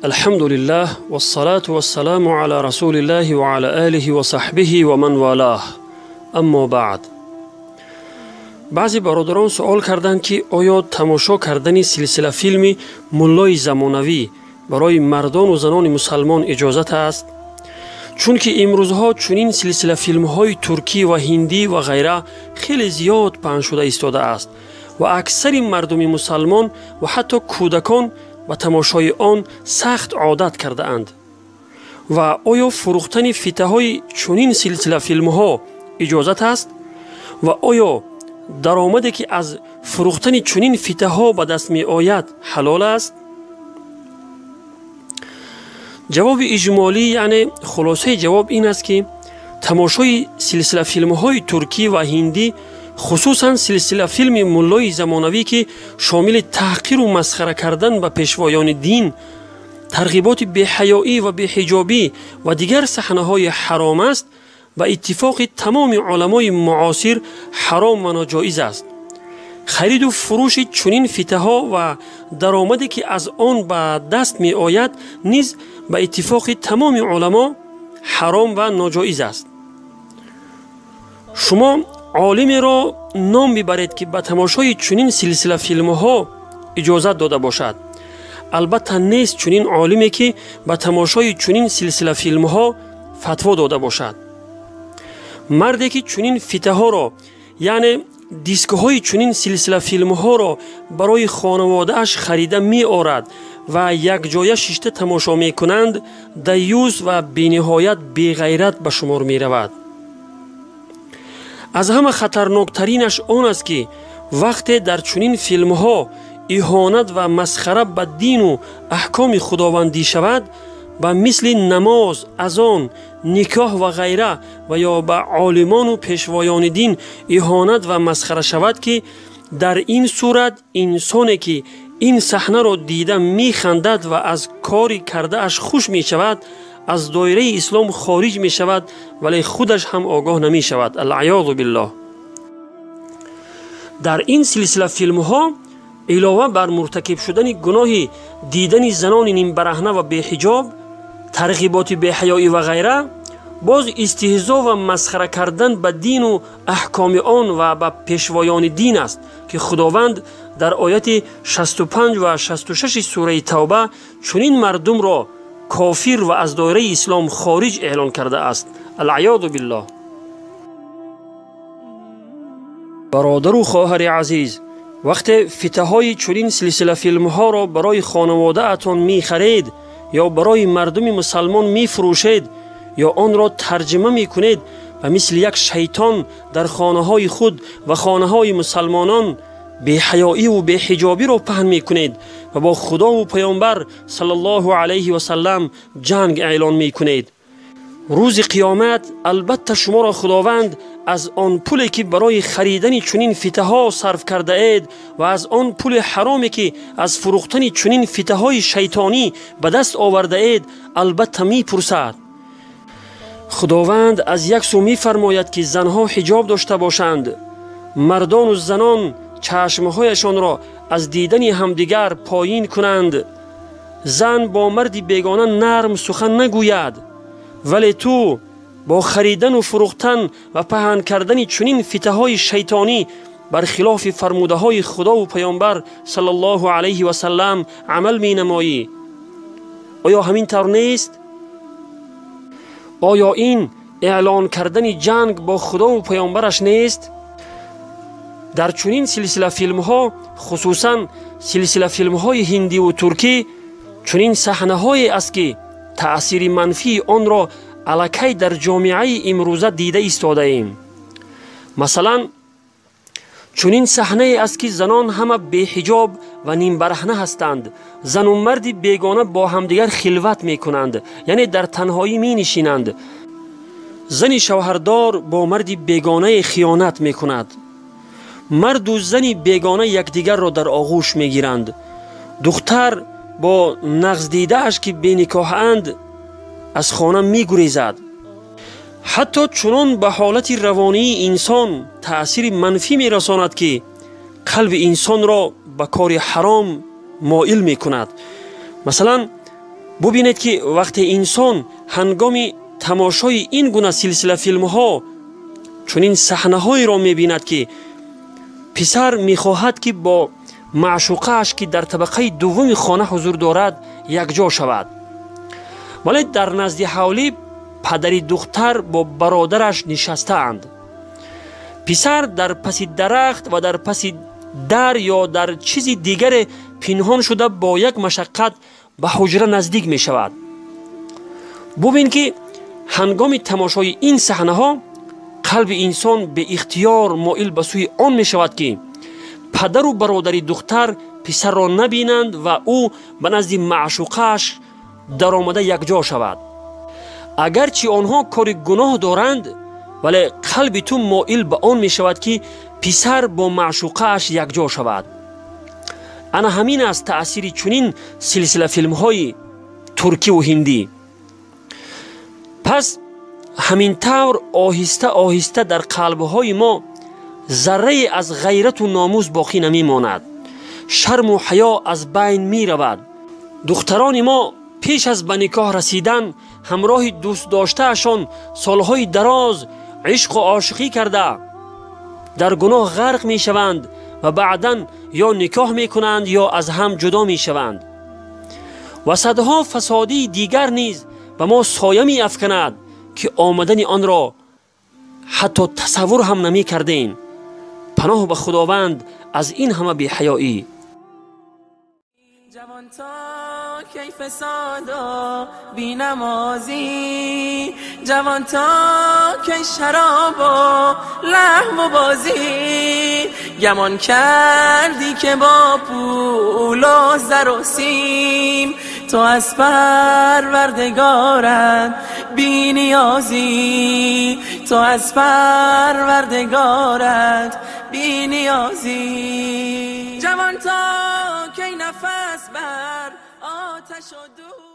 Алҳамдулиллаҳ вассалату вассаламу ала расулиллаҳи ва ала алиҳи ва саҳбиҳи ва ман валаҳ. Аммо баъд. Баъзе бародарон суол карданд, ки оё тамошо кардани силсила филми муллои замонавӣ барои мардону занони мусалмон иҷозат аст? Чунки имрӯзҳо чунин силсила филмҳои туркӣ ва ҳиндӣ ва ғайра хеле зиёд паҳн шуда истодааст ва аксари мардуми мусалмон ва ҳатто кӯдакон ба тамошои он сахт одат кардаанд. Ва оё фурӯхтани фитаҳои чунин силсила филмҳо иҷозат аст? Ва оё даромаде, ки аз фурӯхтани чунин фитаҳо ба даст меояд, ҳалол аст? Ҷавоби иҷмолӣ, яъне хулосаи ҷавоб ин аст, ки тамошои силсила филмҳои туркӣ ва ҳиндӣ, хусусан силсила филми муллои замонавӣ, ки шомили таҳқиру масхара кардан ба пешвоёни дин, тарғиботи беҳаёӣ ва беҳиҷобӣ ва дигар саҳнаҳои ҳаром аст, ба иттифоқи тамоми уламои муосир ҳаром ва ноҷоиз аст. Хариду фурӯши чунин фитаҳо ва даромаде, ки аз он ба даст меояд, низ ба иттифоқи тамоми уламо ҳаром ва ноҷоиз аст. Шумо олимеро ном бибаред, ки ба тамошои чунин силсила филмҳо иҷозат дода бошад. Албатта, нест чунин олиме, ки ба тамошои чунин силсила филмҳо фатво дода бошад. Марде, ки чунин фитаҳоро, яъне дискҳои чунин силсила филмҳоро барои хонаводааш харида меорад ва якҷоя шишта тамошо мекунанд, даюс ва бениҳоят беғайрат ба шумор меравад. Аз ҳама хатарноктаринаш он аст, ки вақте дар чунин филмҳо иҳонат ва масхара ба дину аҳкоми худовандӣ шавад, ба мисли намоз, азон, никоҳ ва ғайра, ва ё ба олимону пешвоёни дин иҳонат ва масхара шавад, ки дар ин сурат инсоне, ки ин саҳнаро дида механдад ва аз кори кардааш хуш мешавад, аз доираи ислом хориҷ мешавад, вале худаш ҳам огоҳ намешавад. Алъаёзу биллоҳ. Дар ин силсила филмҳо илова бар муртакиб шудани гуноҳи дидани занони нимбараҳна ва беҳиҷоб, тарғиботи беҳаёӣ ва ғайра, боз истиҳзо ва масхара кардан ба дину аҳкоми он ва ба пешвоёни дин аст, ки Худованд дар ояти 65 ва 66 сураи Тавба чунин мардумро кофир ва аз доираи ислом хориҷ эълон кардааст. Алъаёду биллоҳ. Бародару хоҳари азиз, вақте фитаҳои чунин силсила филмҳоро барои хонаводаатон мехаред ё барои мардуми мусалмон мефурӯшед ё онро тарҷима мекунед, ба мисли як шайтон дар хонаҳои худ ва хонаҳои мусалмонон беҳаёиву беҳиҷобиро паҳн мекунед ва бо Худову Паёмбар саллаллоҳу алайҳи васаллам ҷанг эълон мекунед. Рӯзи қиёмат албатта шуморо Худованд аз он пуле, ки барои харидани чунин фитаҳо сарф кардаед, ва аз он пули ҳароме, ки аз фурӯхтани чунин фитаҳои шайтонӣ ба даст овардаед, албатта мепурсад. Худованд аз як сӯ мефармояд, ки занҳо ҳиҷоб дошта бошанд, мардону занон чашмҳояшонро аз дидани ҳамдигар поин кунанд, зан бо марди бегона нарм сухан нагӯяд, вале ту бо харидану фурӯхтан ва паҳн кардани чунин фитаҳои шайтонӣ бар хилофи фармудаҳои Худову Паёмбар саллаллоҳу алайҳи васаллам амал менамоӣ. Оё ҳамин тавр нест? Оё ин эълон кардани ҷанг бо Худову Паёмбараш нест? Дар чунин силсила филмҳо, хусусан силсила филмҳои ҳиндиву туркӣ, чунин саҳнаҳое аст, ки таъсири манфии онро аллакай дар ҷомеаи имрӯза дида истодаем. Масалан, чунин саҳнае аст, ки занон ҳама беҳиҷоб ва нимбараҳна ҳастанд, зану марди бегона бо ҳамдигар хилват мекунанд, яъне дар танҳоӣ менишинанд. Зани шавҳардор бо марди бегонае хиёнат мекунад. Марду зани бегона якдигарро дар оғӯш мегиранд. Духтар бо нағздидааш, ки беникоҳаанд, аз хона мегурезад. Ҳатто чунон ба ҳолати равонии инсон таъсири манфӣ мерасонад, ки қалби инсонро ба кори ҳаром моил мекунад. Масалан, Бубинед, ки вақте инсон ҳангоми тамошои ин гуна силсилафилмҳо чунин саҳнаҳоеро мебинад, ки писар мехоҳад, ки бо маъшуқааш, ки дар табақаи дуввуми хона ҳузур дорад, якҷо шавад, вале дар назди ҳавлӣ падари духтар бо бародараш нишастаанд. Писар дар паси дарахт ва дар паси дар ё дар чизи дигаре пинҳон шуда бо як машаққат ба ҳуҷра наздик мешавад. Бубин, ки ҳангоми тамошои ин саҳнаҳо қалби инсон беихтиёр моил ба сӯи он мешавад, ки падару бародари духтар писарро набинанд ва ӯ ба назди маъшуқааш даромада якҷо шавад. Агарчи онҳо кори гуноҳ доранд, вале қалби ту моил ба он мешавад, ки писар бо маъшуқааш якҷо шавад. Ана ҳамин аст таъсири чунин силсилафилмҳои туркиву ҳиндӣ. Пас ҳамин тавр оҳиста оҳиста дар қалбҳои мо заррае аз ғайрату номус боқӣ намемонад, шарму ҳаё аз байн меравад. Духтарони мо пеш аз ба никоҳ расидан ҳамроҳи дӯстдоштаашон солҳои дароз ишқу ошиқӣ карда дар гуноҳ ғарқ мешаванд ва баъдан ё никоҳ мекунанд, ё аз ҳам ҷудо мешаванд. Ва садҳо фасодии дигар низ ба мо соя меафканад, ки омадани онро ҳатто тасаввур ҳам намекардем. Паноҳ ба Худованд аз ин ҳама беҳаёӣ. جوان تا کی فساد و بینمازی، جوان تا کی شراب و لهو و بازی، گمان کردی که با پول و زر و سیم تو از پروردگارت بی نیازی، تو از پروردگارت بی نیازی. جوان تا کی نفس بر آتش و دود